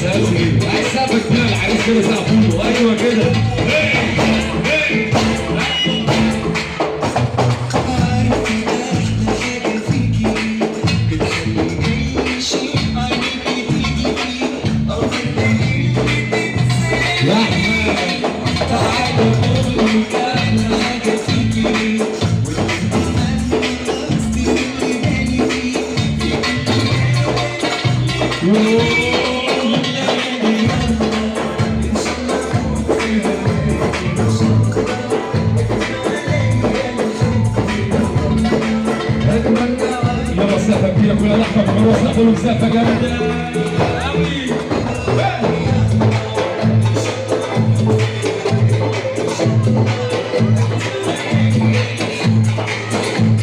عايز سقفه كبيرة العريس كده سقفوا له. ايوه كده. يا احمد تعالى قول لك احلى حاجة فيكي. يلا سقفه كبيرة كلها لحمه كبيرة، سقفه لهم سقفه جامدة قوي.